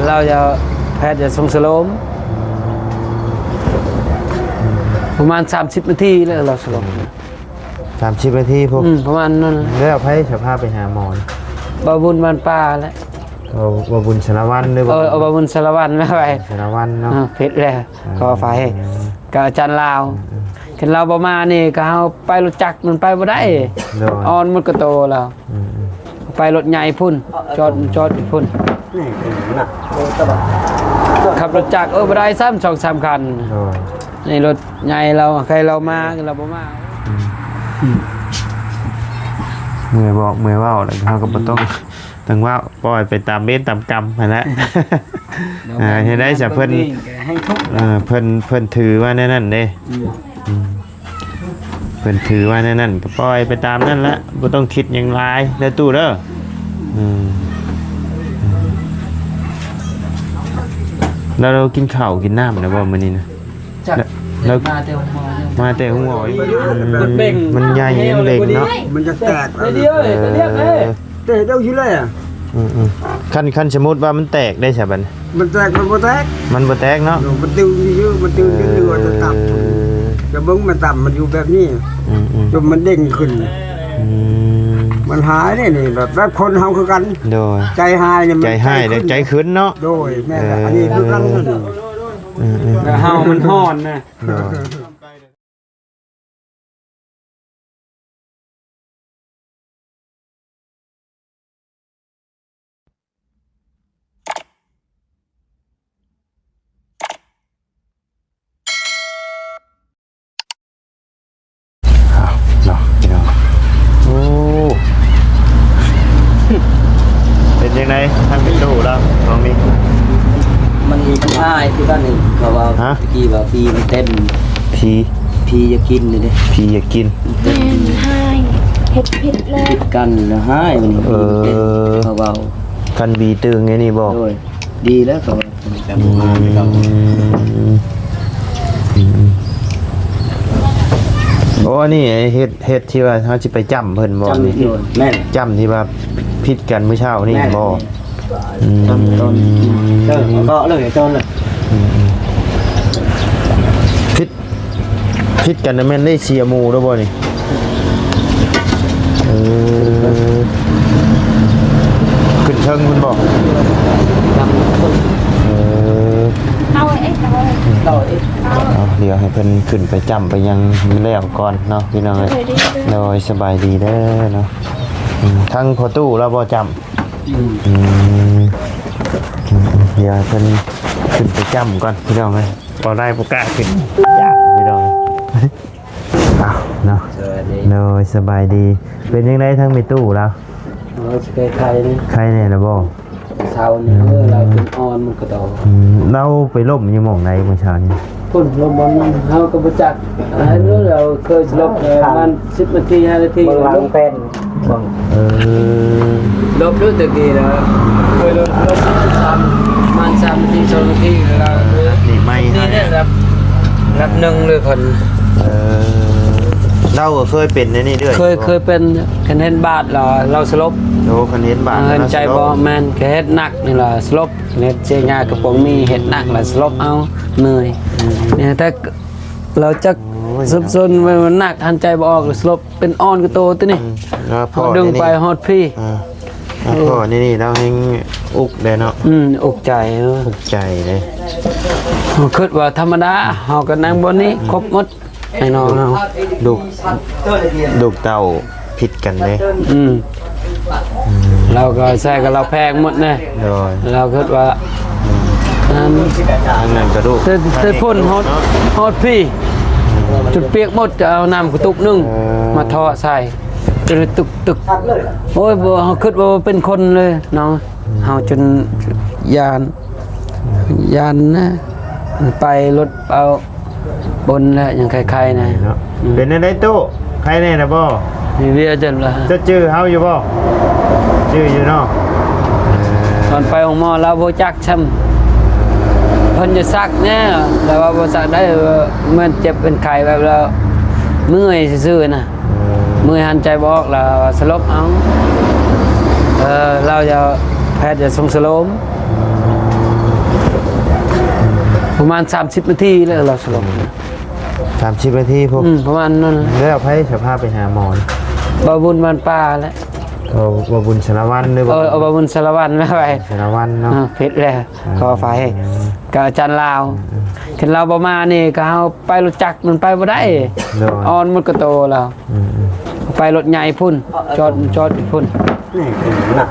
ລາວຢາ ແພດຢາຊົງສະໂລມ ປະມານສາມສິບນາທີແລ້ວລາວສະຫຼົບ. ສາມສິບນາທີພຸ້ນ. ອືມ ປະມານນັ້ນ. ແລ້ວໃຜຈະພາໄປຫາໝໍ? ບ່າວບຸນບ້ານປ່າແຫຼະ. ເອີ ບ່າວບຸນສາລະວັນ ຫຼື ເອີ ບ່າວບຸນສາລະວັນ ແມ່ນໄປ ສາລະວັນເນາະ. ເອີ ຜິດແລ້ວ ຂໍອະໄພ. ອືມ ກັບອາຈານລາວ. ອືມ ຄັນລາວບໍ່ມານີ້ ກໍເຮົາໄປລົດຈັກມັນໄປບໍ່ໄດ້. ໂດຍ ອ່ອນໝົດກະໂຕລາວ. ອືມໆ ໄປລົດໃຫຍ່ພຸ້ນ ຈອດ ຈອດຢູ່ພຸ້ນ. ນີ້ເປັນໜັກ ເອີ ຕະບະ ຂັບລົດຈັກ ເອີ ບໍ່ໄດ້ຊ້ຳ ສອງສາມຄັນ. ໂດຍ ນີ້ລົດໃຫຍ່ລາວ ໃຄລາວມາ ລາວບໍ່ມາ. ອືມ ເມື່ອຍບອກເມື່ອຍເວົ້າ ແລ້ວເຮົາກໍບໍ່ຕ້ອງ ອືມ ຕ້ອງເວົ້າ ປ່ອຍໄປຕາມເວນຕາມກຳຫັ້ນແຫຼະ. ເອີ ເຮັດໄດ້ຊະ ເພິ່ນ ເອີ ເພິ່ນ ເພິ່ນຖືວ່າແນວນັ້ນເດ້. ອືມ ອືມ ເພິ່ນຖືວ່າແນວນັ້ນກໍປ່ອຍໄປຕາມນັ້ນລະ ບໍ່ຕ້ອງຄິດຫຍັງຫຼາຍເດີຕູ້ເດີ. ອືມ ແລ້ວ ແລ້ວກິນເຂົ້າກິນນ້ຳແລ້ວບໍ່ມື້ນີ້ນະ? ຈັກ ແລ້ວ ມາແຕ່ໂຮງໝໍ ມາແຕ່ໂຮງໝໍ. ອືມ ມັນໃຫຍ່ ມັນເຫຼັງເນາະ ມັນຈະແຕກ. ເອີ ເຕະເອົາຢູ່ແລ້ວ. ອືມໆ ຄັນ ຄັນສົມມຸດວ່າມັນແຕກໄດ້ຊະບັດນີ້? ມັນແຕກ ມັນບໍ່ແຕກ ມັນບໍ່ແຕກເນາະ. ໂດຍ ມັນຕຶງຢູ່ ມັນຕຶງຢູ່ ເອີ ວ່າຈະຕັບ. ຈະເບິ່ງມັນຕຳ ມັນຢູ່ແບບນີ້. ອືມໆ ຈົນມັນເດັ່ງຂຶ້ນ. ອືມ ມັນຫາຍເດ້ນີ້ ແບບ ແບບຄົນເຮົາຄືກັນ. ໂດຍ ໃຈຫາຍນີ້ ໃຈຫາຍແລ້ວໃຈຂຶ້ນເນາະ. ໂດຍ ແມ່ນແຫຼະ. ເອີ ອັນນີ້ຄືກັນ. ອືມໆ ແຕ່ເຮົາມັນຮ້ອນນະ. ໂດຍ. ເອົາເນາະ ພີ່ນ້ອງ. ໂອ້ ເປັນຈັ່ງໃດທາງເປັນຕູ້ລາວ ນ້ອງມິກ? ມັນມີຜູ້ອ້າຍຄືກັນນີ້ ເຂົາວ່າ ຮະ? ຕະກີ້ວ່າຜີມັນເຕັ້ນ ຜີ ຜີຢາກກິນນີ້ເດ້ ຜີຢາກກິນ. ແມ່ນ ອ້າຍ ເຮັດຜິດແລ້ວ ຜິດກັນແລ້ວ ອ້າຍ ມັນ ເອີ ເຂົາເວົ້າ ຄັນບີຕຶງນີ້ບໍ່? ໂດຍ ດີແລ້ວ ເຂົາວ່າ. ອືມ ອືມ ໂອ້ ອັນນີ້ເຮັດ ເຮັດທີ່ວ່າເຮົາຊິໄປຈ້ຳເພິ່ນບໍ່ນີ້? ຈ້ຳ ແມ່ນ ຈ້ຳທີ່ວ່າຜິດກັນມື້ເຊົ້ານີ້ບໍ່? ແມ່ນ ອືມ ຈ້ຳຕອນ ເອີ ເກາະເລີຍ ຕອນເລີຍ. ອືມ ຜິດ ຜິດກັນນະແມ່ນໄດ້ເສຍໝູແລ້ວບໍ່ນີ້? ເອີ ຂຶ້ນເທິງພຸ້ນບໍ່? ເອີ ເອົາເອ ເອົາເອ ເອົາເອ ເອົາ ດຽວໃຫ້ເພິ່ນຂຶ້ນໄປຈ້ຳໄປຫຍັງໃຫ້ມັນແລ້ວກ່ອນເນາະ ພີ່ນ້ອງເອີຍ. ໂດຍ ສະບາຍດີເດີເນາະ. ອືມ ທາງພໍ່ຕູ້ລາວບໍ່ຈ້ຳ? ອືມ ອືມ ດຽວໃຫ້ເພິ່ນຂຶ້ນໄປຈ້ຳກ່ອນ ພີ່ນ້ອງເອີຍ. ບໍ່ໄດ້ບໍ່ກ້າຂຶ້ນ ຢ້ານ ພີ່ນ້ອງ. ອ້າວ ເນາະ ສະບາຍດີ ໂດຍ ສະບາຍດີ. ເປັນຈັ່ງໃດທາງແມ່ຕູ້ລາວ? ເອີ ໄຄ ໄຄແນ່ລະບໍ່? ເຊົ້ານີ້ ອືມ ເອີ ລາວຈົນອ່ອນໝົດກະໂຕ. ອືມ ລາວໄປລົ້ມຢູ່ໝ່ອງໃດມື້ເຊົ້ານີ້? ພຸ້ນ ລົ້ມບ່ອນນັ້ນ ເຮົາກໍບໍ່ຈັກ. ອືມ ລາວເຄີຍສະຫຼົບ ເອີ ປະມານສິບນາທີ ຫ້ານາທີ ເບິ່ງຫຼັງແປ້ນ ເບິ່ງ ເອີ ຫຼົບຢູ່ແຕ່ກີ້ນະ ເຄີຍຫຼົບ ຫຼົບສາມ ປະມານສາມນາທີ ສອງນາທີ ແລ້ວ ນີ້ໄມ້ ນີ້ແຫຼະລະດັບ ລະດັບໜຶ່ງເລີຍເພິ່ນ. ເອີ ລາວກໍເຄີຍເປັນແນວນີ້ເລື້ອຍ ເຄີຍ ເຄີຍເປັນ. ຄັນເຫັນບາດລະລາວສະຫຼົບ. ໂອ້ ຄັນເຫັນບາດ ເອີ ລາວສະຫຼົບ ໃຈບໍ່? ແມ່ນ ກໍເຮັດໜັກນີ້ລະສະຫຼົບ. ເຮັດເສຍຫຍ້າກະປົງມີ ເຮັດໜັກລະສະຫຼົບເອົາ ເມື່ອຍ. ອືມ ນີ້ ແຕ່ ລາວຈັກ ໂອ້ຍ ສັບສົນ ມັນໜັກ ຫັນໃຈບໍ່ອອກ ສະຫຼົບ ເປັນອ່ອນກະໂຕຕິນີ້. ອືມ ເຮົາດຶງໄປຮອດພີ້. ເອີ ເອີ ພໍ່ນີ້ ນີ້ລາວແຮງອຸກແດ່ເນາະ. ອືມ ອຸກໃຈ ອຸກໃຈເດ້. ເຮົາຄິດວ່າທຳມະດາ ເຮົາກໍນັ່ງບ່ອນນີ້ ອືມ ຄົບໝົດ ໄອ້ນ້ອງເຮົາ ລູກ ລູກເຕົ້າ ຜິດກັນເດ້. ອືມ ອືມ ລາວກໍໃສ່ກັບລາວແພງໝົດນະ. ໂດຍ ລາວຄິດວ່າ ອືມ ອັນນັ້ນ ອັນນັ້ນກະດູກ ແຕ່ ແຕ່ພຸ້ນຮອດ ເນາະ ຮອດພີ້ ອືມ ຈົນປຽກໝົດ ຈະເອົານ້ຳກະຕຸກໜຶ່ງ ເອີ ມາເທາະໃສ່ ຈົນຕຸກໆ. ໂອ້ຍ ບໍ່ ເຮົາຄິດວ່າເປັນຄົນເລີຍເນາະ. ອືມ ເຮົາຈົນຢ້ານ ຢ້ານນະ ໄປລົດເອົາ ບົນແລ້ວຍັງໄຄໆນະເນາະ. ອືມ ເປັນແນວໃດຕູ້ ໄຄແນ່ລະບໍ່? ມີເວຍຈັນລະ ເຈົ້າຈື່ເຮົາຢູ່ບໍ່? ຈື່ຢູ່ເນາະ. ເອີ ຕອນໄປໂຮງໝໍລາວບໍ່ຈັກຊ້ຳ ເພິ່ນຈະສັກແນ່ ແຕ່ວ່າບໍ່ສັກໄດ້ ເໝືອນເຈັບເປັນໄຂ້ແບບລາວເມື່ອຍຊື່ໆນະ. ເອີ ເມື່ອຍຫັນໃຈບໍ່ອອກ ລາວສະຫຼົບເອົາ. ເອີ ລາວຢາ ແພດຢາຊົງສະໂລມ. ປະມານສາມສິບນາທີແລ້ວລາວສະຫຼົບ. ສາມສິບນາທີພຸ້ນ. ອືມ ປະມານນັ້ນ. ແລ້ວໃຜຈະພາໄປຫາໝໍ? ບ່າວບຸນບ້ານປ່າແຫຼະ. ເອີ ບ່າວບຸນສາລະວັນຫຼື ເອີ ບ່າວບຸນສາລະວັນແລ້ວໄປ. ສາລະວັນເນາະ. ເອີ ຜິດແລ້ວ ຂໍອະໄພ. ອືມ ກັບອາຈານລາວ. ອືມ ຄັນລາວບໍ່ມານີ້ ກໍເຮົາໄປລົດຈັກມັນໄປບໍ່ໄດ້. ໂດຍ ອ່ອນໝົດກະໂຕລາວ. ອືມໆ ໄປລົດໃຫຍ່ພຸ້ນ ຈອດ ຈອດຢູ່ພຸ້ນ. ນີ້ຄືໜັກ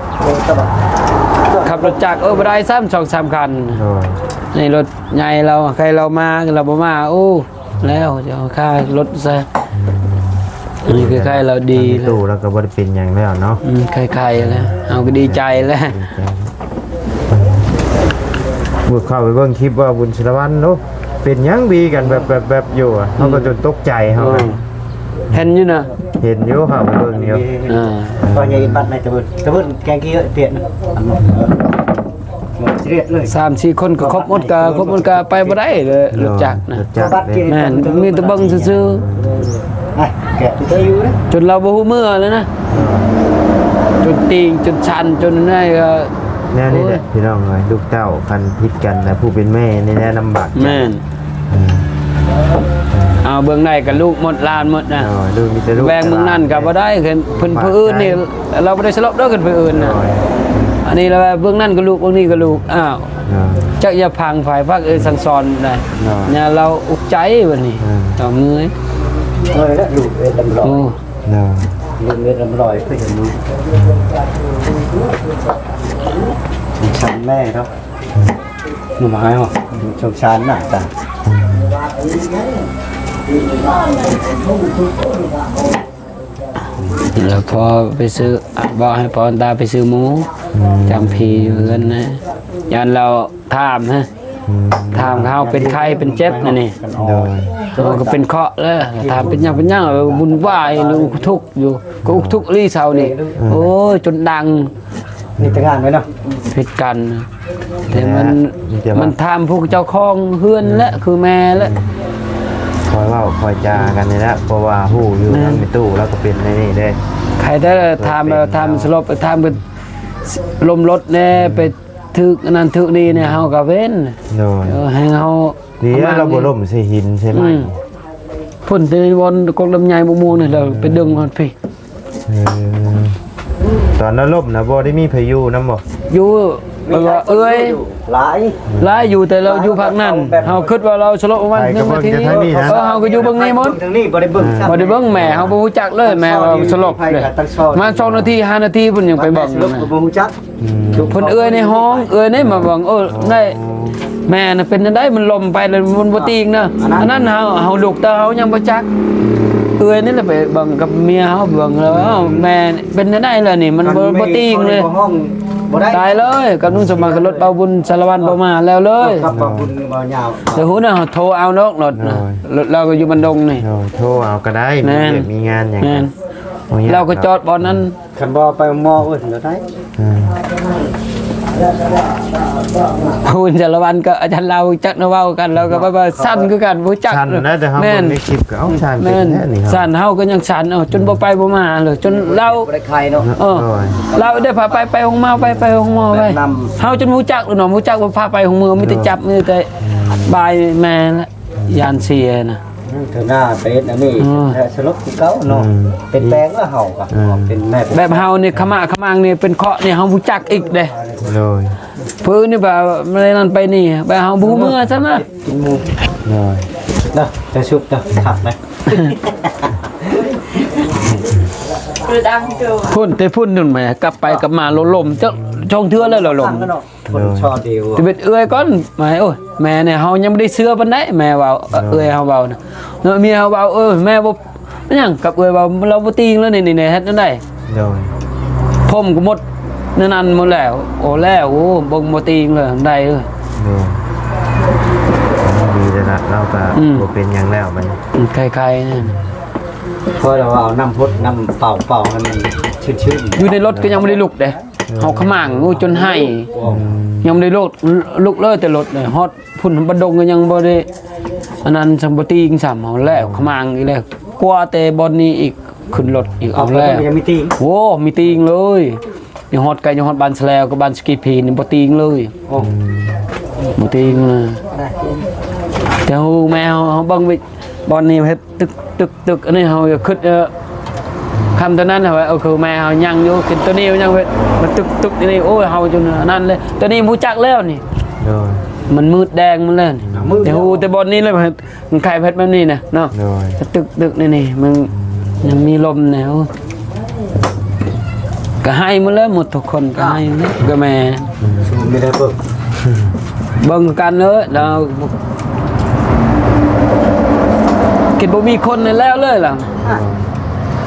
ຂັບລົດຈັກ ເອີ ບໍ່ໄດ້ຊ້ຳ ສອງສາມຄັນ. ໂດຍ ນີ້ລົດໃຫຍ່ລາວ ໃຄລາວມາ ລາວບໍ່ມາ ໂອ້ ແລ້ວຈະເອົາຄ່າລົດໃສ່. ອືມ ອັນນີ້ຄືໃຄລາວດີ ທາງຕູ້ລາວກໍບໍ່ໄດ້ເປັນຫຍັງແລ້ວເນາະ. ອືມ ໄຄໆແລ້ວ ເຮົາກໍດີໃຈແລ້ວ. ບຸດເຂົ້າໄປເບິ່ງຄລິບວ່າບຸນສາລະວັນເນາະ ເປັນຫຍັງບີກັນແບບໆໆຢູ່ ເຮົາກໍຈົນຕົກໃຈເຮົາ. ເອີ ເຫັນຢູ່ນະ ເຫັນຢູ່ ເຂົ້າໄປເບິ່ງຢູ່. ເອີ ກໍຍັງອີກບັດໃນຕະເບິ່ນ ຕະເບິ່ນແກງກີເອີຍ ປ່ຽນ ສາມສີ່ຄົນກໍຄົບໝົດ ກໍຄົບໝົດກໍໄປບໍ່ໄດ້ເລີຍ ໂດຍ ລົດຈັກນະ. ແມ່ນ ມີແຕ່ເບິ່ງຊື່ໆ. ຈົນລາວບໍ່ຮູ້ເມືອແລ້ວນະ ຈົນຕີງ ຈົນຊັນ ຈົນນັ້ນກໍ ແນວນີ້ແຫຼະ ໂອ້ຍ ພີ່ນ້ອງເອີຍ ລູກເຕົ້າຄັນຜິດກັນນະ ຜູ້ເປັນແມ່ນີ້ແຫຼະລຳບາກໃຈ. ແມ່ນ. ເອີ ເອົາເບິ່ງໄດ້ກໍລູກໝົດ ຫຼານໝົດນະ. ໂດຍ ລູກມີແຕ່ລູກ ແບ່ງເບິ່ງນັ້ນກໍບໍ່ໄດ້ ເພິ່ນ ເພິ່ນຜູ້ອື່ນນີ້ ລາວບໍ່ໄດ້ສະຫຼົບດອກ ຄັນຜູ້ອື່ນນະ. ໂດຍ ອັນນີ້ລະເບິ່ງນັ້ນກໍລູກ ເບິ່ງນີ້ກໍລູກ. ອ້າວ ໂດຍ ຈັກຢ່າພັງໃຜ ພັກເອີຍ ສັ່ງສອນໄດ້. ໂດຍ ຍາລາວອຸກໃຈບັດນີ້. ເອີ ຕ້ອງເມື່ອຍ ເອີ ລູກເອີຍ ດຳລອຍ. ໂອ້ ໂດຍ ລຸງເວດລຳລອຍຄືຫຍັງ ສົງສານແມ່ເນາະ. ໜໍ່ໄມ້ເນາະ ສົງສານໜ້າຕາ. ແລ້ວພໍໄປຊື້ ບອກໃຫ້ພໍ່ຕາໄປຊື້ໝູ ອືມ ຈຳພີຢູ່ເຮືອນນະ ຢ້ານລາວ ຖາມຮະ ອືມ ຖາມເຮົາເປັນໄຂ້ເປັນເຈັບນະນີ້. ໂດຍ ເຮົາກໍເປັນເຄາະແລ້ວ ຖາມເປັນຫຍັງ ເປັນຫຍັງ ເອີ ວຸ່ນວາຍ ອຸກທຸກຢູ່ ກໍອຸກທຸກອີ່ຫຼີເຊົານີ້. ເອີ ໂອ້ຍ ຈົນດັງ ມີແຕ່ງານໄວ້ເນາະ ຜິດກັນ ແຕ່ມັນ ມີແຕ່ວ່າ ມັນຖາມຜູ້ເຈົ້າຂອງເຮືອນແຫຼະ ອືມ ຄືແມ່ແຫຼະ. ອືມ ຄ່ອຍເວົ້າຄ່ອຍຈາກັນນີ້ແຫຼະ ເພາະວ່າຮູ້ຢູ່ ແມ່ນ ທາງແມ່ຕູ້ລາວກໍເປັນໃນນີ້ເດ້. ໃຜໄດ້ຖາມ ເປັນ ຖາມສະຫຼົບ ຖາມເພິ່ນ ລົມລົດແດ່ ອືມ ໄປ ຖືກອັນນັ້ນຖືກນີ້ນີ້ ເຮົາກໍເວັ້ນ. ໂດຍ ເອີ ໃຫ້ເຮົາ ດີແລ້ວ ລາວບໍ່ລົ້ມໃສ່ຫີນໃສ່ໄມ້. ອືມ ພຸ້ນແຕ່ບ່ອນກົກລຳໄຍ ບໍ່ມ່ວງນີ້ ລາວໄປດຶງຮອດພີ້. ເອີ ຕອນລາວລົ້ມນະ ບໍ່ໄດ້ມີໃຜຢູ່ນຳບໍ່? ຢູ່ ແບບວ່າເອື້ອຍ ຫຼາຍ ຫຼາຍຢູ່ ແຕ່ລາວຢູ່ພາກນັ້ນ ເຮົາຄິດວ່າລາວສະຫຼົບປະມານໜຶ່ງນາທີ. ເອີ ເຮົາກໍຢູ່ເບິ່ງນີ້ໝົດ ທາງນີ້ບໍ່ໄດ້ເບິ່ງ ອ່າ ບໍ່ໄດ້ເບິ່ງ ແມ່ເຮົາບໍ່ຮູ້ຈັກເລີຍ ແມ່ວ່າສະຫຼົບເລີຍ ປະມານສອງນາທີ ຫ້ານາທີພຸ້ນ ຍັງໄປເບິ່ງ ແມ່ສະຫຼົບກໍບໍ່ຮູ້ຈັກ. ອືມ ເພິ່ນເອື້ອຍໃນຫ້ອງ ເອື້ອຍໃນມາເບິ່ງ ໂອ້ ໄດ້ ແມ່ນະ ເປັນຈັ່ງໃດ ມັນລົ້ມໄປແລ້ວມັນບໍ່ຕີງນະ. ອັນນັ້ນ ອັນນັ້ນເຮົາ ເຮົາລຸກ ແຕ່ເຮົາຍັງບໍ່ຈັກ ເອື້ອຍນີ້ແຫຼະໄປເບິ່ງກັບເມຍເຮົາ ເບິ່ງແລ້ວ ເອົ້າ ແມ່ເປັນຈັ່ງໃດລະນີ້ ມັນບໍ່ ບໍ່ຕີງເລີຍ. ຕາຍເລີຍ ກັບນຸ່ງສະໝານ ກັບລົດເບົາບຸນສາລະວັນບໍ່ມາແລ້ວເລີຍ. ກັບເບົາບຸນບໍ່ຍາວ ແຕ່ຮູ້ນະ ເຮົາໂທເອົາດອກລົດນະ ໂດຍ ລົດລາວກໍຢູ່ບັນດົງນີ້. ໂດຍ ໂທເອົາກໍໄດ້ ແມ່ນ ມີວຽກມີງານຫຍັງ ແມ່ນ ກໍບໍ່ຍາກ ລາວກໍຈອດບ່ອນນັ້ນ. ຄັນບໍ່ໄປໂຮງໝໍເອີ້ນກໍໄດ້. ອືມ ເພິ່ນສາລະວັນກັບອາຈານລາວຈັກນະເວົ້າກັນ ລາວກໍແບບວ່າສັ່ນຄືກັນ ບໍ່ຈັກ ສັ່ນນະ. ແຕ່ເຮົາ ແມ່ນ ເບິ່ງໃນຄລິບກໍ ເອົ້າ ສັ່ນເປັນແທ້ນີ້ ເຮົາ ສັ່ນ ເຮົາກໍຍັງສັ່ນ ເອົາ ຈົນບໍ່ໄປບໍ່ມາເລີຍ ຈົນລາວ ບໍ່ໄດ້ຂາຍເນາະ. ເອີ ໂດຍ ລາວໄດ້ພາໄປ ໄປໂຮງໝໍ ໄປ ໄປໂຮງໝໍໄປ ແນະນຳ ເຮົາຈົນບໍ່ຈັກເລີຍເນາະ ບໍ່ຈັກວ່າພາໄປໂຮງໝໍ ມີແຕ່ ໂດຍ ຈັບ ມີແຕ່ບາຍແມ່ນແຫຼະ. ຢ້ານເສຍນະ ອືມ ເທື່ອໜ້າໄປເຮັດອັນນີ້ ເອີ ແລ້ວສະຫຼົບຄືເກົ່າເນາະ. ອືມ ເປັນແປງແລ້ວເຮົາກໍ ອືມ ເປັນແມ່ ແບບເຮົານີ້ຂະໝາຂະມັງນີ້ ເປັນເຄາະນີ້ ເຮົາບໍ່ຈັກອີກເດ້. ໂດຍ ເພິ່ນນີ້ວ່າໄປນັ້ນໄປນີ້ ແບບເຮົາບໍ່ຮູ້ເມືອຊ້ຳນະ. ໂດຍ ເດີ ຈະສຸກເດີ ຄັກນະ ພຸ້ນແຕ່ພຸ້ນນັ້ນແໝ່ ກັບໄປກັບມາລົມ ເຈົ້າ ສອງເທື່ອແລ້ວລົມ. ຄົນຊອດດີວ່າ ຊິເປັນເອື້ອຍກ່ອນ ແມ່ ໂອ້ຍ ແມ່ນີ້ເຮົາຍັງບໍ່ໄດ້ເຊື່ອປານໃດ ແມ່ເວົ້າ ເອີ ເອື້ອຍເຮົາເວົ້ານະ ເນາະ ເມຍເຮົາເວົ້າ ເອີ ແມ່ບໍ່ ເປັນຫຍັງ ກັບເອື້ອຍເວົ້າ ລາວບໍ່ຕີງແລ້ວນີ້ ນີ້ເຮັດແນວໃດ. ໂດຍ ຜົມກໍໝົດໃນນັ້ນໝົດແລ້ວ ໂອ້ ແລ້ວ ໂອ້ ເບິ່ງບໍ່ຕີງເລີຍ ໄດ້ເອີຍ. ໂດຍ ດີແລ້ວລະ ລາວກໍ ອືມ ບໍ່ເປັນຫຍັງແລ້ວບັດນີ້ ອືມ ໄຄໆ ພໍແລ້ວ ເອົານ້ຳຫົດ ນ້ຳເປົ່າໆ ໃຫ້ມັນຊື່ນໆ ຢູ່ໃນລົດກໍຍັງບໍ່ໄດ້ລຸກເດ້. ເອີ ເຮົາຂະໝາງ ໂອ້ ຈົນໄຫ້ ອືມ ຍັງບໍ່ໄດ້ລຸກ ລຸກເລີຍແຕ່ລົດເລີຍ ຮອດພຸ້ນບັນດົງກໍຍັງບໍ່ໄດ້ ອັນນັ້ນຊ້ຳ ບໍ່ຕີງຊ້ຳ ເຮົາແລ້ວ ເອີ ຂະໝາງອີກແລ້ວ ກວ່າແຕ່ບ່ອນນີ້ອີກ ຂຶ້ນລົດອີກ ເອົາແລ້ວ ຍັງມີຕີງ ໂອ້ ມີຕີງເລີຍ ຍັງຮອດໄກ ຍັງຮອດບ້ານສະແລວກັບບ້ານສະກີພີນີ້ ບໍ່ຕີງເລີຍ. ໂອ້ ອືມ ບໍ່ຕິງນະ ແຕ່ຮູ້ແມ່ເຮົາ ເຮົາເບິ່ງວິ ບ່ອນນີ້ເຮັດຕຶກ ຕຶກ ຕຶກ ອັນນີ້ເຮົາກໍຄິດ ເອີ ຄຳຕອນນັ້ນເຮົາວ່າ ເອີ ຄືແມ່ເຮົາຍັງຢູ່ ຄິດໂຕນີ້ຍັງເຮັດ ມັນຕຶກ ຕຶກ ອັນນີ້ ໂອ້ຍ ເຮົາຈົນອັນນັ້ນເລີຍ ໂຕນີ້ບໍ່ຈັກແລ້ວນີ້ ໂດຍ ມັນມືດແດງໝົດແລ້ວນີ້ ອ່າ ມືດ ແຕ່ຮູ້ແຕ່ບ່ອນນີ້ເລີຍ ມັນໄຄເຮັດແບບນີ້ນະເນາະ ໂດຍ ຕຶກ ຕຶກ ນີ້ ນີ້ ມັນຍັງມີລົມແນວ ກໍໃຫ້ໝົດແລ້ວ ໝົດທຸກຄົນກໍໃຫ້ໝົດແລ້ວ ກໍແມ່ ມີແຕ່ເບິ່ງ ເບິ່ງກັນເລີຍ ແລ້ວ ຄິດບໍ່ມີຄົນນີ້ແລ້ວເລີຍລະ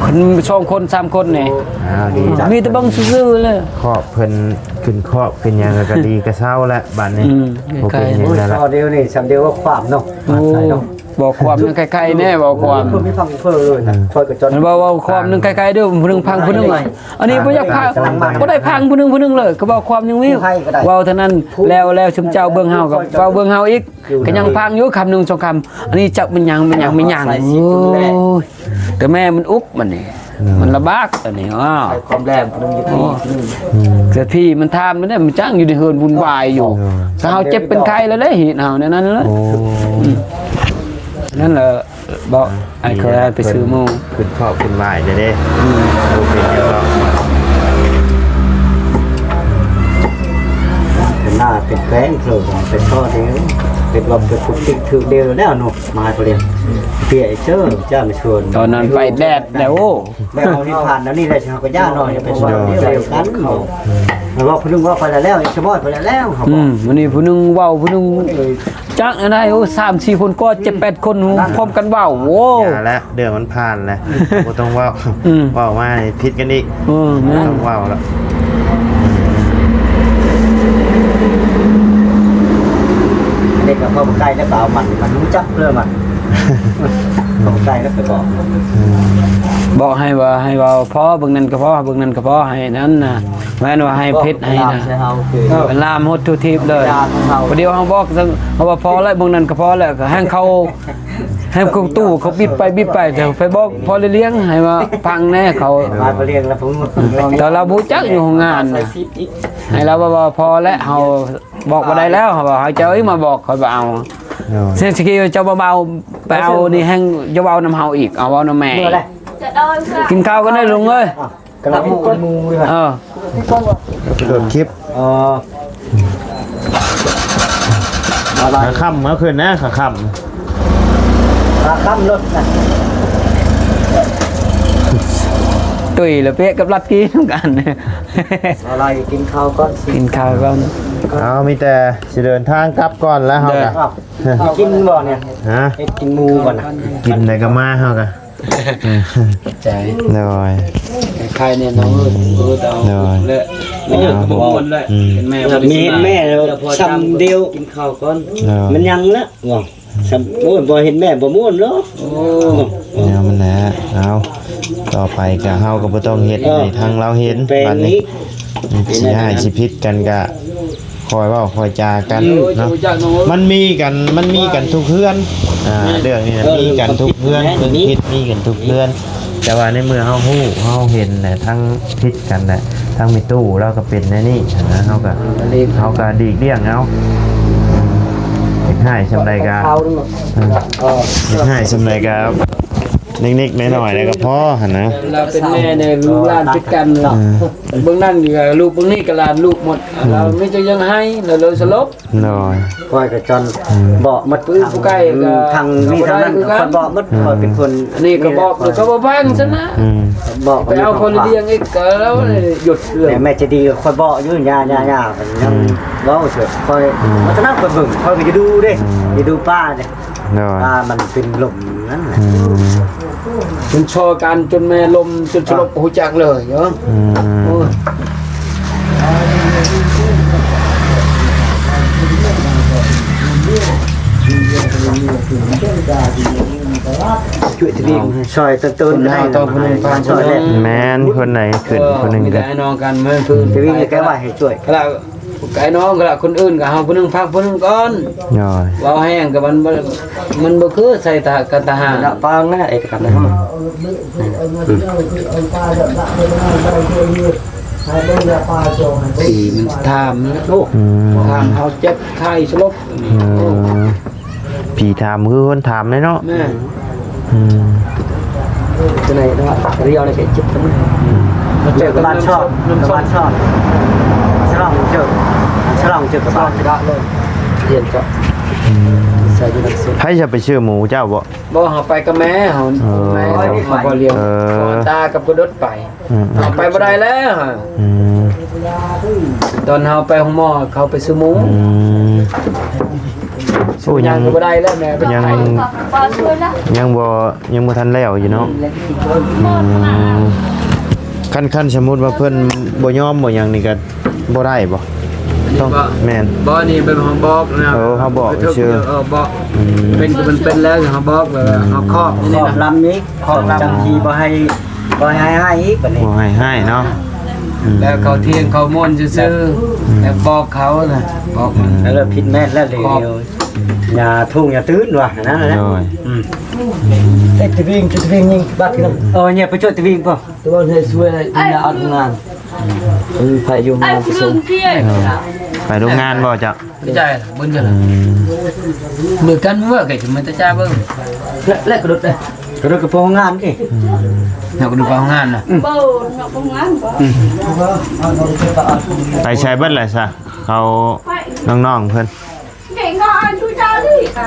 ຄົນສອງຄົນສາມຄົນນີ້ ອ້າວ ດີ ມີແຕ່ເບິ່ງຊື່ໆເລີຍ ຄອບເພິ່ນຂຶ້ນຄອບຂຶ້ນຫຍັງ ແລ້ວກໍດີ ກໍເຊົາແລ້ວບາດນີ້ ອືມ ບໍ່ເປັນຫຍັງແລ້ວລະ ໂອ້ຍ ຊໍ່ດຽວນີ້ ຊຳດຽວວ່າຄວາມເນາະ ໂອ້ ເວົ້າຄວາມໜຶ່ງໄຄໆແດ່ເວົ້າຄວາມ ເພິ່ນມີຟັງເພິ່ນເລີຍນະ ອືມ ຂ້ອຍກໍຈອນ ເວົ້າ ເວົ້າຄວາມໜຶ່ງໄຄໆເດີ້ ຜູ້ໜຶ່ງພັງຜູ້ໜຶ່ງ ອັນນີ້ບໍ່ຢາກພັງ ບໍ່ໄດ້ພັງຜູ້ໜຶ່ງຜູ້ໜຶ່ງເລີຍ ກໍເວົ້າຄວາມໜຶ່ງວິວ ເວົ້າເທົ່ານັ້ນ ແລ້ວ ແລ້ວຊຸມເຈົ້າເບິ່ງເຮົາກໍເວົ້າເບິ່ງເຮົາອີກ ກໍຍັງພັງຢູ່ຄຳໜຶ່ງສອງຄຳ ອັນນີ້ຈັກແມ່ນຫຍັງ ແມ່ນຫຍັງ ແມ່ນຫຍັງ ໂອ້ຍ ແຕ່ແມ່ມັນອຸກບັດນີ້ ມັນລຳບາກອັນນີ້ ອ້າວ ຄວາມແລງຜູ້ໜຶ່ງຢູ່ທີ່ ໂອ້ ທີ່ໜຶ່ງ ອືມ ແຕ່ທີ່ມັນຖາມມັນເດ້ ມັນຈ້າງຢູ່ໃນເຮືອນວຸ່ນວາຍຢູ່ ໂອ້ ຖ້າເຮົາເຈັບເປັນໄຂ້ແລ້ວເດ້ ເຮັດເຮົາແນວນັ້ນແຫຼະ ໂອ້ ອືມ ນັ້ນແຫຼະ ເບາະ ອ່າ ອ້າຍເຄີຍໄປຊື້ໝູ່ ຂຶ້ນຄອບຂຶ້ນໝາຍເດ້ ອືມ ບໍ່ເປັນຫຍັງດອກ ເປັນໜ້າເປັນແຂ້ງເທື່ອ ເປັນຂໍ້ດຽວ ເປັນລອບເປັນປຸກຕິກຖືກດຽວແລ້ວເນາະ ມາເຂົາເລີຍ ເປຍເຈີ ຈ້າມາຊວນ ຕອນນັ້ນໄປແດດແລ້ວ ໂອ້ ແລ້ວເຮົາເຮັດຜ່ານແນວນີ້ແລ້ວ ເຮົາກໍຢ້ານເນາະ ຢ່າໄປຊວນດຽວກັນເນາະ ແລ້ວເວົ້າຜູ້ໜຶ່ງເວົ້າໄປແລ້ວ ສະບອຍໄປແລ້ວ ອືມ ມື້ນີ້ຜູ້ໜຶ່ງເວົ້າ ຜູ້ໜຶ່ງ ຈັກແນວໃດ ໂອ້ ສາມສີ່ຄົນກໍເຈັດແປດຄົນ ພ້ອມກັນເວົ້າ ໂອ້ ຢ່າແຫຼະ ເລື່ອງມັນຜ່ານແລ້ວ ບໍ່ຕ້ອງເວົ້າ ອືມ ເວົ້າມາໃຫ້ຜິດກັນອີກ ເອີ ແມ່ນ ບໍ່ຕ້ອງເວົ້າແລ້ວ ເດັກກໍພໍໃກ້ແລ້ວກໍເອົາມັນ ມັນຮູ້ຈັກເລື່ອງມັນ ພໍໃກ້ແລ້ວກໍບອກ ອືມ ບອກໃຫ້ວ່າ ໃຫ້ເວົ້າພໍ ເບິ່ງນັ້ນກໍພໍ ເບິ່ງນັ້ນກໍພໍ ໃຫ້ນັ້ນນະ ແມ່ນວ່າໃຫ້ເພັດໃຫ້ນະ ເອີ ລາມຫົດທຸທີບເລີຍ ພໍດຽວເຮົາບອກ ເຮົາວ່າພໍແລ້ວ ເບິ່ງນັ້ນກໍພໍແລ້ວ ກໍແຮ່ງເຂົາ ແຮ່ງເຂົາຕູ້ເຂົາບິດໄປບິດໄປ ແຕ່ໄປບອກພໍ່ລຽງໃຫ້ມາຟັງແດ່ ເຂົາ ມາພໍ່ລຽງແລ້ວ ແຕ່ລາວບໍ່ຮູ້ຈັກຢູ່ໂຮງງານ ໃຫ້ລາວວ່າພໍແລ້ວ ເຮົາບອກບໍ່ໄດ້ແລ້ວ ເຮົາວ່າເຮົາເຈົ້າອີກມາບອກ ຂ້ອຍບໍ່ເອົາ ໂດຍ ເສຍສະກີເຈົ້າບໍ່ເອົາ ໄປເອົານີ້ແຮ່ງຈະເວົ້ານຳເຮົາອີກ ເອົາເວົ້ານຳແມ່ ກິນເຂົ້າກັນເດີ້ລຸງເອີຍ ກຳລັງກິນໝູ່ຢູ່ ເອີ ເປີດຄລິບ ອໍ ມາລາຍ ຂາຄ່ຳເມື່ອຄືນນະ ຂາຄ່ຳ ຂາຄ່ຳລົດນະ ຕຸ້ຍລະເປະກັບລັດກີນຳກັນ ມາລາຍກິນເຂົ້າກ່ອນ ກິນເຂົ້າກ່ອນ ເອົາ ມີແຕ່ຊິເດີນທາງກັບກ່ອນແລ້ວເຮົາກະ ເດີ ກິນບໍ່ນີ້ ຮະ ເຮັດກິນໝູ່ບໍ່ນະ ກິນແລ້ວກະມາເຮົາກະ ໃຈ ໂດຍ ໃຄແນ່ນອນ ອືມ ເອີ ເອົາ ໂດຍ ແລະ ເອີ ບໍ່ມ່ວນແຫຼະ ອືມ ເຫັນແມ່ ມີແມ່ແລ້ວຊຳດຽວ ກິນເຂົ້າກ່ອນ ໂດຍ ມັນຍັງລະ ວ່າ ຊຳ ໂອ້ຍ ບໍ່ເຫັນແມ່ບໍ່ມ່ວນເນາະ ໂອ້ ແນວມັນແຫຼະ ເອົາ ຕໍ່ໄປກະເຮົາກໍບໍ່ຕ້ອງເຮັດໃຫ້ທາງລາວເຫັນ ບາດນີ້ ຊິຮ້າຍຊິຜິດກັນກະ ຄ່ອຍເວົ້າຄ່ອຍຈາກັນເນາະ ມັນມີກັນ ມັນມີກັນທຸກເຮືອນ ອ່າ ເລື່ອງນີ້ນະ ມີກັນທຸກເຮືອນ ເລື່ອງຜິດມີກັນທຸກເຮືອນ ແຕ່ວ່າໃນເມື່ອເຮົາຮູ້ ເຮົາເຫັນແຫຼະ ທັງຜິດກັນແຫຼະ ທັງແມ່ຕູ້ລາວກໍເປັນແນວນີ້ນະ ເຮົາກໍ ເຮົາກໍຫຼີກລ່ຽງເອົາ ຢາກຮ້າຍສ່ຳໃດກໍ ເອີ ຢາກຮ້າຍສ່ຳໃດກໍ ເລັກໆນ້ອຍໆແລ້ວກໍພໍຫັ້ນນະ ລາວເປັນແມ່ໃນລູກຫຼານຕິດກັນ ເອີ ເບິ່ງນັ້ນກໍລູກ ເບິ່ງນີ້ກໍຫຼານລູກໝົດ ເອີ ລາວມີແຕ່ຢາກໄຫ້ ລາວເລີຍສະຫຼົບ ໂດຍ ຂ້ອຍກໍຈອນ ອືມ ບອກໝົດ ຜູ້ອື່ນຜູ້ໃກ້ກໍ ທາງນີ້ທາງນັ້ນ ບໍ່ໄດ້ຄືກັນ ຂ້ອຍບອກໝົດ ອືມ ຂ້ອຍເປັນຄົນ ອັນນີ້ກໍບອກ ນີ້ແຫຼະ ກໍບໍ່ຟັງຊັ້ນນະ ອືມ ບອກ ໄປເອົາຄົນລຽງອີກ ກໍແລ້ວ ອືມ ຢຸດເລື່ອງ ແມ່ໃຈດີກໍຂ້ອຍບອກຢູ່ ຢ່າ ຢ່າ ຢ່າ ອືມ ຍັງເວົ້າເສີດ ຂ້ອຍ ອືມ ວັດທະນະ ຂ້ອຍເບິ່ງ ຂ້ອຍກໍຈະດູເດ້ ອືມ ຈະດູປ້າເດ້ ໂດຍ ອ່າ ມັນເປັນລົມນັ້ນແຫຼະ ອືມ ຈົນຊ່ອຍກັນ ຈົນແມ່ລົ້ມ ຈົນສະຫຼົບ ອ່ະ ບໍ່ຮູ້ຈັກເລີຍເນາະ ອືມ ໂອ້ຍ ຊ່ອຍຕົ້ນໆ ຄົນເຮົາຕ້ອງ ຄົນໜຶ່ງ ຊ່ອຍແຫຼະ ແມ່ນ ຄົນໃດຂຶ້ນ ເອີ ຄົນໜຶ່ງ ມີແຕ່ອ້າຍນ້ອງກັນ ເມື່ອຄືນ ແຕ່ວິງແກວ່າໃຫ້ຊ່ອຍ ໄກນ້ອງກໍລະ ຄົນອື່ນກໍເຮົາຜູ້ໜຶ່ງພັກຜູ້ໜຶ່ງກ່ອນ ໂດຍ ເວົ້າແຮງກໍມັນບໍ່ ມັນບໍ່ຄືໃສ່ທະ ກັນທະຫານ ເນາະ ປາງນັ້ນແຫຼະ ເອກະກັນນະ ອືມ ອືມ. ຜີມັນຖາມໂລກ ອືມ ຖາມເຮົາເຈັບໄຂ້ສະຫຼົບ ເອີ ຜີຖາມຄືຄົນຖາມເລີຍເນາະ ແມ່ນ ອືມ ຕົວໃດເນາະ ລຽວໃນເຂດເຈັບຕົວນັ້ນ ເຈີກັບບ້ານຊອດ ກັບບ້ານຊອດ ສະຫຼອງເຈີ ສະຫຼອງເຈີກັບບ້ານຊອດ ຮຽນເຈາະ ອືມ ໃສ່ຢູ່ນຳເຊ ໃຜຈະໄປຊື້ໝູເຈົ້າບໍ່? ບໍ່ ເຮົາໄປກັບແມ່ເຮົາ ເອີ ແມ່ເຮົາ ເຮົາບໍ່ລ້ຽງ ເອີ ພໍ່ຕາກັບກະດົດໄປ ອືມ ເຮົາໄປບໍ່ໄດ້ແລ້ວ ອືມ ຕອນເຮົາໄປໂຮງໝໍ ເຂົາໄປຊື້ໝູ ອືມ ໂອ້ ຍັງ ຍັງບໍ່ໄດ້ແລ້ວ ແມ່ໄປ ຍັງ ຍັງບໍ່ ຍັງບໍ່ທັນແລ້ວຢູ່ເນາະ ອືມ ອືມ ຄັນ ຄັນສົມມຸດວ່າເພິ່ນບໍ່ຍອມບໍ່ຫຍັງນີ້ກະ ບໍ່ໄດ້ບໍ່? ອັນນີ້ບໍ່ ແມ່ນ ບໍ່ ນີ້ເປັນເຮົາບອກນະ ເອີ ເຮົາບອກຊື່ ເອີ ບອກ ອືມ ເປັນກໍມັນເປັນແລ້ວ ເຮົາບອກແບບວ່າ ອືມ ເຮົາຄອບ ຄອບລຳນີ້ ຄອບລຳ ຈັ່ງທີ່ບໍ່ໃຫ້ ບໍ່ໃຫ້ຮ້າຍອີກບັດນີ້ ບໍ່ໃຫ້ຮ້າຍເນາະ ອືມ ແລ້ວເຂົາທ່ຽງເຂົາມ່ວນຊື່ໆ ອືມ ແລ້ວບອກເຂົານະ ບອກມັນ ອືມ ແລ້ວຜິດແມ່ນແລ້ວເລີຍ ຢ່າທຸ່ງຢ່າຕື່ນວ່ານັ້ນແຫຼະ ໂດຍ ອືມ ເຮັດຕະວິງ ຈຸດຕະວິງຍິງບັດນັ້ນ ເອີ ເຍ ໄປຊ່ວຍຕະວິງບໍ່? ແຕ່ວ່າໃຫ້ຊ່ວຍໃຫ້ເວລາອັດງານ ເອີ ໃຜຢູ່ງານໄປສົ່ງ ເອີ ໄປໂຮງງານບໍ່ເຈົ້າ? ໄດ້ເບິ່ງເດີ ອືມ ມືກັນເວີກໄດ້ມັນຈະຈ້າເບິ່ງ ແລະ ແລະກະດຸດເດ້ ກະດຸດກະໂປງງານຕິ ອືມ ນອກກະດຸດໂປງງານນະ ອືມ ບໍ່ ນອກໂປງງານບໍ່ ອືມ ໄປໃສເບິດລະຊະ ເຂົາ ນ້ອງໆເພິ່ນ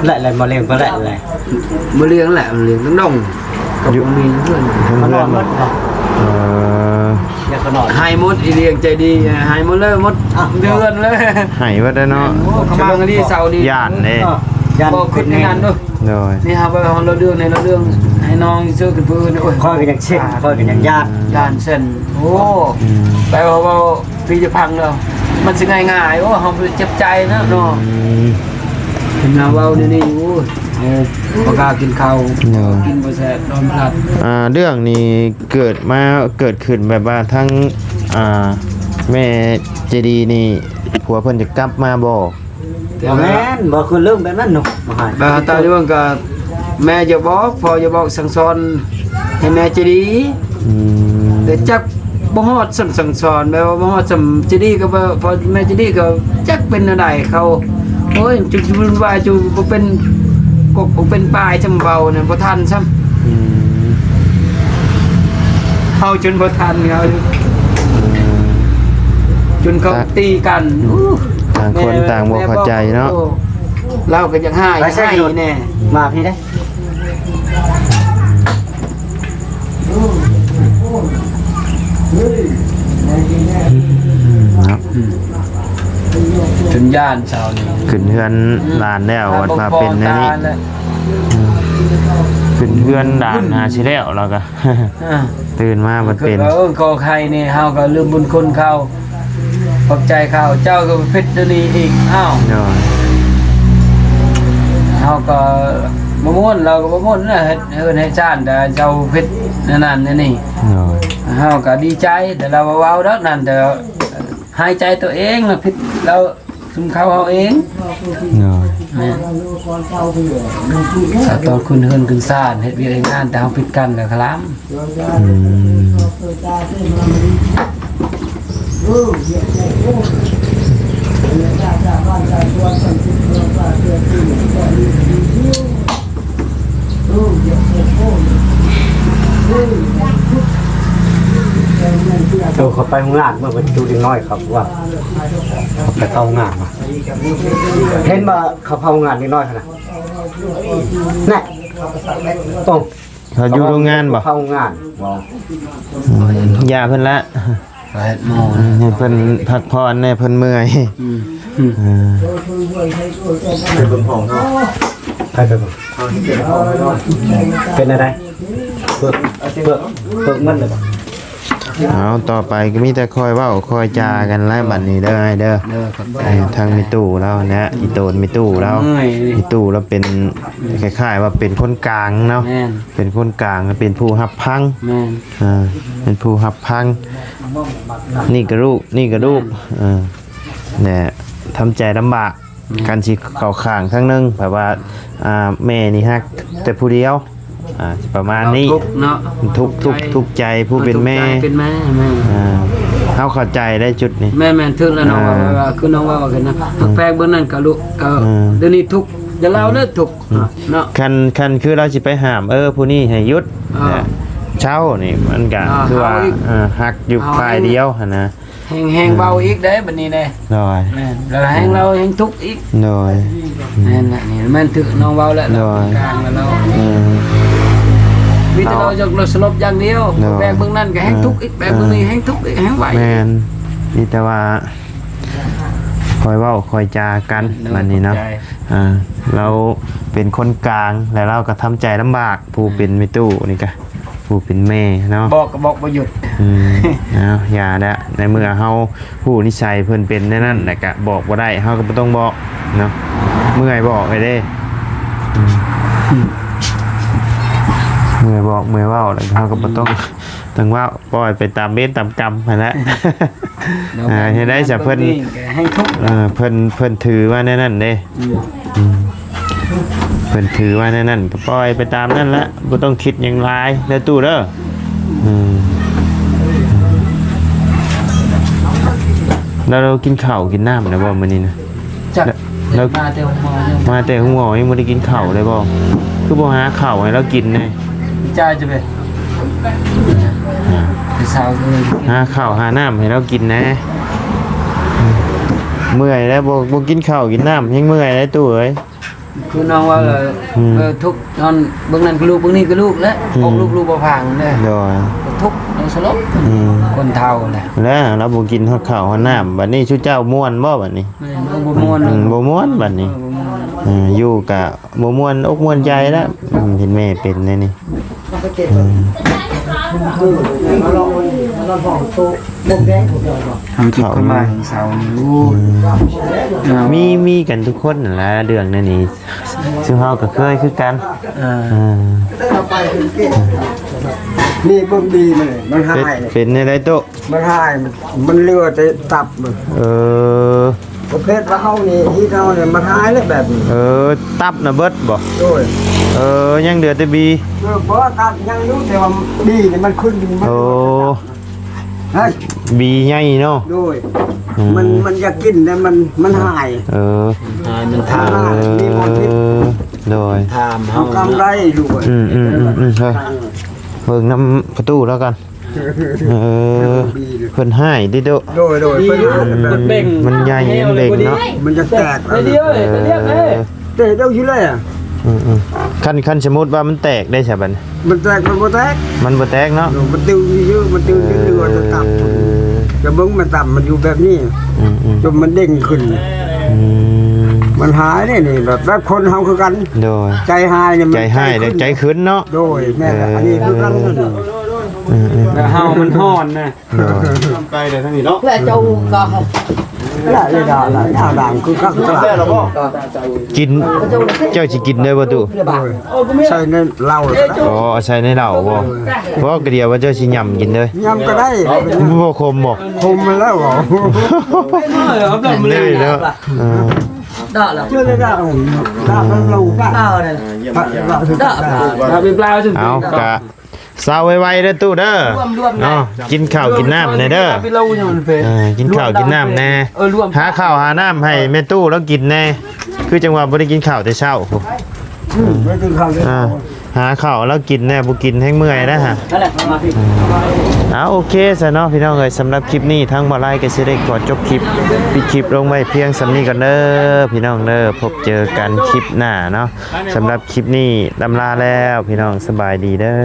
ແລະ ແລະ ບໍ່ລ້ຽງກໍແລະແລະ ບໍ່ລ້ຽງແຫຼະ ບໍ່ລ້ຽງນ້ອງໆ ກໍບໍ່ມີເພື່ອນ ເພື່ອນ ເອີ ໃຫ້ໝົດ ອີ່ລ້ຽງໃຈດີ ໃຫ້ໝົດເລີຍ ໝົດເດືອນເລີຍ ໃຫ້ເບິດເລີຍເນາະ ໂອ້ ຂະມັງດີເຊົານີ້ ຢ້ານເດ້ ຢ້ານ ບໍ່ຄິດໃນນັ້ນເດີ້ ໂດຍ ນີ້ຫາວ່າເຮົາລະເລື່ອງໃນລະເລື່ອງ ໃຫ້ນ້ອງຊື່ກັນເພິ່ນ ໂອ້ຍ ຂ້ອຍກໍຍັງເຊັນ ຂ້ອຍກໍຍັງຢ້ານ ຢ້ານເຊັນ ໂອ້ ອືມ ແປວ່າເວົ້າ ທີ່ຈະພັງແລ້ວ ມັນຊິງ່າຍໆ ໂອ້ ເຮົາບໍ່ໄດ້ເຈັບໃຈນະເນາະ ອືມ ເຫັນລາວເວົ້າແນວນີ້ ໂອ້ຍ ເອີ ບໍ່ກ້າກິນເຂົ້າ ເນາະ ກິນບໍ່ແຊບ ນອນບໍ່ຫຼັບ ອ່າ ເລື່ອງນີ້ເກີດມາ ເກີດຂຶ້ນແບບວ່າທັງ ອ່າ ແມ່ເຈດີນີ້ ຜົວເພິ່ນຈະກັບມາບໍ່? ບໍ່ແມ່ນ ບໍ່ຄືເລື່ອງແບບນັ້ນເນາະ ບໍ່ໃຫ້ ແບບຕາເລື່ອງກໍແມ່ຢ່າບອກ ພໍ່ຢ່າບອກສັ່ງສອນໃຫ້ແມ່ໃຈດີ ອືມ ແຕ່ຈັກບໍ່ຮອດສ່ຳສັ່ງສອນ ແບບວ່າບໍ່ຮອດສ່ຳໃຈດີກໍບໍ່ ພໍ່ແມ່ໃຈດີກໍຈັກເປັນແນວໃດເຂົາ ໂອ້ຍ ຈຸ ຈຸວຸ່ນວາຍ ຈຸບໍ່ເປັນກົກບໍ່ເປັນປາຍສ່ຳເວົ້ານະ ບໍ່ທັນຊ້ຳ ອືມ ເຮົາຈົນບໍ່ທັນເຂົາ ອືມ ຈົນເຂົາຕີກັນ ຕ່າງຄົນຕ່າງບໍ່ເຂົ້າໃຈເນາະ ລາວກໍຢາກຮ້າຍ ຮ້າຍແດ່ ມາພີ້ເດ້ ເນາະ ຈົນຢ້ານຊາວນີ້ ຂຶ້ນເຮືອນຫຼານແລ້ວ ບັດມາເປັນແນວນີ້ ອືມ ຂຶ້ນເຮືອນຫຼານຫາຊິແລ້ວ ລາວກໍ ອ່າ ຕື່ນມາບັດເປັນ ເອີ ຂໍໄຂ່ນີ້ ເຮົາກໍລືມບຸນຄຸນເຂົາ ຂອບໃຈເຂົາ ເຈົ້າກໍຜິດດຽວນີ້ອີກ ອ້າວ ໂດຍ ເຮົາກໍບໍ່ມ່ວນ ລາວກໍບໍ່ມ່ວນນະ ເຮັດເຮືອນໃຫ້ຊານ ແຕ່ເຈົ້າຜິດແນວນັ້ນແນວນີ້ ໂດຍ ເຮົາກໍດີໃຈ ແຕ່ລາວບໍ່ເວົ້າດອກນັ້ນ ແຕ່ຫາຍໃຈຕົວເອງລະຜິດ ລາວ ຊຸມເຂົາເຮົາເອງ ໂດຍ ແມ່ນ ເຂົາຕ້ອງຂຶ້ນເຮືອນຂຶ້ນຊານ ເຮັດວຽກເຮັດງານ ແຕ່ເຮົາຜິດກັນແລ້ວຄະລຳ ອືມ ໂຕເຂົາໄປໂຮງງານ ເມື່ອໄປຈູເດັກນ້ອຍເຂົາວ່າ ເຂົາໄປເຂົ້າໂຮງງານ ເຫັນບໍ່ ເຂົາເຜົາໂຮງງານເດັກນ້ອຍຫັ້ນນະ ແນ່ ໂອ້ ເຂົາຢູ່ໂຮງງານບໍ່? ເຜົາໂຮງງານບໍ່? ອືມ ຢ່າເພິ່ນລະ ເຮັດໝໍ ອືມ ໃຫ້ເພິ່ນພັກຜ່ອນແດ່ ເພິ່ນເມື່ອຍ ອືມ ເອີ ໄປເບິ່ງຫ້ອງເນາະ ໄປ ໄປເບິ່ງ ເປັນແນວໃດ? ເປີກ ເປີກ ເປີກມັນເລີຍບໍ່? ເອົາ ຕໍ່ໄປກໍມີແຕ່ຄ່ອຍເວົ້າຄ່ອຍຈາກັນແລ້ວ ອືມ ບັດນີ້ເດີ ອ້າຍເດີ ເດີ ຂອບໃຈ ເອີ ທາງແມ່ຕູ້ລາວຫັ້ນແຫຼະ ອີ່ໂຕນແມ່ຕູ້ລາວ ເມື່ອຍ ແມ່ຕູ້ລາວເປັນ ອືມ ຄ້າຍໆວ່າເປັນຄົນກາງເນາະ ແມ່ນ ເປັນຄົນກາງ ເປັນຜູ້ຮັບຟັງ ແມ່ນ ອ່າ ເປັນຜູ້ຮັບຟັງ ນີ້ກໍລູກ ນີ້ກໍລູກ ແມ່ນ ເອີ ແຫຼະ ທຳໃຈລຳບາກ ອືມ ຄັນຊິເຂົ້າຂ້າງທາງໜຶ່ງ ແບບວ່າ ອ່າ ແມ່ນີ້ຮັກແຕ່ຜູ້ດຽວ ອ່າ ປະມານນີ້ ທຸກເນາະ ທຸກ ທຸກ ທຸກໃຈຜູ້ເປັນແມ່ ເປັນແມ່ ແມ່ນ ອ່າ ເຮົາເຂົ້າໃຈໄດ້ຈຸດນີ້ ແມ່ນໆ ຖືກແລ້ວນ້ອງ ອ່າ ວ່າ ວ່າ ຄືນ້ອງເວົ້າກັນນະ ອືມ ແປກເບິ່ງນັ້ນກໍລຸ ກໍ ອ່າ ດຽວນີ້ທຸກ ຢ່າລາວເດີ ອືມ ທຸກ ອືມ ເນາະ ຄັນ ຄັນຄືລາວຊິໄປຫ້າມ ເອີ ຜູ້ນີ້ໃຫ້ຢຸດ ອ່າ ເຊົານີ້ ມັນກໍ ອ່າ ຄືວ່າ ເຮົາອີກ ອ່າ ຮັກຢູ່ ເຮົາອີກ ຝ່າຍດຽວຫັ້ນນະ ແຮງ ແຮງເວົ້າອີກເດ້ບັດນີ້ເດ້ ໂດຍ ແມ່ນ ແລ້ວແຮງເວົ້າແຮງທຸກອີກ ໂດຍ ແມ່ນລະ ນີ້ແມ່ນຖືກນ້ອງເວົ້າແລ້ວ ໂດຍ ກາງແລ້ວ ເອີ ມີແຕ່ ໂດຍ ເຮົາຢາກລົດສະຫຼົບຢ່າງດຽວ ໂດຍ ແບກເບິ່ງນັ້ນກໍແຮງທຸກອີກ ເອີ ແບກເບິ່ງນີ້ແຮງທຸກອີກ ແຮງໄຫວ ແມ່ນ ມີແຕ່ວ່າຄ່ອຍເວົ້າຄ່ອຍຈາກັນ ໂດຍ ບັດນີ້ເນາະ ຂອບໃຈ ອ່າ ລາວເປັນຄົນກາງ ແລະລາວກໍທຳໃຈລຳບາກ ຜູ້ເປັນແມ່ຕູ້ນີ້ກະ ຜູ້ເປັນແມ່ເນາະ ບອກກໍບອກບໍ່ຢຸດ ອືມ ເອົາ ຢ່າແຫຼະ ໃນເມື່ອເຮົາຮູ້ນິໄສເພິ່ນເປັນແນວນັ້ນ ແລ້ວກະບອກບໍ່ໄດ້ ເຮົາກໍບໍ່ຕ້ອງບອກເນາະ ເມື່ອຍບອກໃຫ້ເດ້ ອືມ ເມື່ອຍບອກເມື່ອຍເວົ້າ ແລ້ວເຮົາກໍບໍ່ຕ້ອງ ອືມ ຕ້ອງເວົ້າ ປ່ອຍໄປຕາມເວນຕາມກຳຫັ້ນແຫຼະ ແລ້ວ ອ່າ ເຮັດໄດ້ຊະ ເພິ່ນ ເພິ່ນ ເອີ ເພິ່ນ ເພິ່ນຖືວ່າແນວນັ້ນເດ້ ອືມ ອືມ ເພິ່ນຖືວ່າແນວນັ້ນກໍປ່ອຍໄປຕາມນັ້ນແຫຼະ ບໍ່ຕ້ອງຄິດຫຍັງຫຼາຍເດີຕູ້ເດີ ອືມ ແລ້ວ ແລ້ວກິນເຂົ້າກິນນ້ຳແລ້ວບໍ່ມື້ນີ້ນະ? ຈັກ ແລ້ວ ມາແຕ່ໂຮງໝໍ ມາແຕ່ໂຮງໝໍຍັງບໍ່ໄດ້ກິນເຂົ້າເລີຍບໍ່? ຄືບໍ່ຫາເຂົ້າໃຫ້ລາວກິນແດ່? ຈ່າຍຈະໄປ ອ່າ ໄປເຊົາເລີຍ ຫາເຂົ້າຫານ້ຳໃຫ້ລາວກິນແດ່ ເມື່ອຍແລ້ວ ບໍ່ ບໍ່ກິນເຂົ້າກິນນ້ຳ ແຮງເມື່ອຍແລ້ວຕູ້ເອີຍ. ຄືນ້ອງວ່າ ອືມ ເອີ ທຸກ ນອນເບິ່ງນັ້ນກໍລູກ ເບິ່ງນີ້ກໍລູກແຫຼະ ອືມ ອອກລູກ ລູກບໍ່ຟັງເດ້ ໂດຍ ທຸກ ນ້ອງສະຫຼົບ ອືມ ຄົນເຖົ້າແຫຼະ ແລ້ວລາວບໍ່ກິນຮອດເຂົ້າຮອດນ້ຳ ບັດນີ້ຊຸເຈົ້າມ່ວນບໍ່ບັດນີ້? ແມ່ນ ບໍ່ມ່ວນ ອືມ ບໍ່ມ່ວນບັດນີ້ ເອີ ບໍ່ມ່ວນ ເອີ ຢູ່ກະບໍ່ມ່ວນອົກມ່ວນໃຈແລ້ວ ອືມ ເຫັນແມ່ເປັນແນວນີ້ ອືມ ເຮົາທຸກ ເຂົ້າ ປະມານເຊົ້ານີ້ ໂອ້ຍ ອືມ ເນາະ ມີ ມີກັນທຸກຄົນຫັ້ນລະ ເລື່ອງແນວນີ້ ຊຸມເຮົາກໍເຄີຍຄືກັນ ເອີ ເອີ ນີ້ເບິ່ງດີມັນ ມັນຫາຍ ເປັນ ເປັນແນວໃດໂຕ? ມັນຫາຍ ມັນ ມັນເຫຼືອແຕ່ຕັບມັນ ເອີ ປະເພດວ່າເຮົານີ້ ຮີດເຮົານີ້ ມັນຫາຍແລ້ວແບບນີ້ ເອີ ຕັບນະເບິດບໍ່? ໂດຍ ເອີ ຍັງເຫຼືອແຕ່ບີ ເອີ ບໍ່ ຕັບຍັງຢູ່ ແຕ່ວ່າບີນີ້ມັນຂຶ້ນ ມັນ ໂອ້ ເຮີ້ຍ ບີໃຫຍ່ເນາະ ໂດຍ ອືມ ມັນ ມັນຢາກກິນແຕ່ມັນ ມັນຫາຍ ເອີ ຫາຍ ມັນຖາມ ເອີ ມີໝໍທິດ ໂດຍ ຖາມເຮົາ ເຮົາກຳໄດ້ຢູ່ ອືມໆໆໆ ເອີ ເບິ່ງນຳປະຕູແລ້ວກັນ ເອີ ເພິ່ນຫາຍຕິໂຕ ໂດຍໆ ເພິ່ນຫາຍ ມັນໃຫຍ່ ມັນເບັງເນາະ ມັນຈະແຕກ ເອີ ເຕະເຈົ້າຢູ່ແລ້ວ ອືມໆ ຄັນ ຄັນສົມມຸດວ່າມັນແຕກໄດ້ຊະບັດນີ້ ມັນແຕກ ມັນບໍ່ແຕກ ມັນບໍ່ແຕກເນາະ ມັນຕຶງຢູ່ ມັນຕຶງຢູ່ ເອີ ເຫຼືອແຕ່ຕັບ ຈະເບິ່ງມັນຕັບມັນຢູ່ແບບນີ້ ອືມໆ ຈົນມັນເດັ່ງຂຶ້ນ ອືມ ມັນຫາຍເດ້ນີ້ ແບບ ແບບຄົນເຮົາຄືກັນ ໂດຍ ໃຈຫາຍນີ້ ໃຈຫາຍແລ້ວໃຈຂຶ້ນເນາະ ໂດຍ ແມ່ນແຫຼະ ເອີ ອັນນີ້ຄືກັນ ເອີ ແບບເຮົາມັນຮ້ອນນະ ໂດຍ ໄປເດີທາງນີ້ເນາະ ແລະເຈົ້າກໍ ລະ ລະ ດາ ດາ ດາ ດາ ຄືກັນ ກິນ ເຈົ້າຊິກິນໄດ້ບໍ່ຕູ້? ໂດຍ ໃສ່ໃນເຫຼົ້າ ອໍ ໃສ່ໃນເຫຼົ້າບໍ່? ບໍ່ ກະດຽວວ່າເຈົ້າຊິຫຍ້ຳກິນເດີ ຫຍ້ຳກໍໄດ້ ບໍ່ຂົມບໍ່? ຂົມມາແລ້ວ ເລີຍເນາະ ເອີ ດາລະ ເຈົ້າໄດ້ດາ ດາ ດາ ເອົາ ກະ ເຊົາໄວໆເດີຕູ້ເດີ ເນາະ ກິນເຂົ້າກິນນ້ຳແດ່ເດີ ເອີ ກິນເຂົ້າກິນນ້ຳແດ່ ເອີ ຫາເຂົ້າຫານ້ຳໃຫ້ແມ່ຕູ້ລາວກິນແດ່ ຄືຈັ່ງວ່າບໍ່ໄດ້ກິນເຂົ້າແຕ່ເຊົ້າ ອືມ ບໍ່ໄດ້ກິນເຂົ້າແຕ່ເຊົ້າ ອ່າ ຫາເຂົ້າລາວກິນແດ່ ບໍ່ກິນແຮງເມື່ອຍນະ ອ່າ ໂອເຄຊະເນາະ ພີ່ນ້ອງເອີຍ ສຳລັບຄລິບນີ້ ທາງບ່າວໄລກໍຊິໄດ້ຂໍຈົບຄລິບ ປິດຄລິບລົງໄວ້ພຽງສ່ຳນີ້ກ່ອນເດີ ພີ່ນ້ອງເດີ ພົບເຈີກັນຄລິບໜ້າເນາະ ສຳລັບຄລິບນີ້ ລ່ຳລາແລ້ວ ພີ່ນ້ອງ ສະບາຍດີເດີ.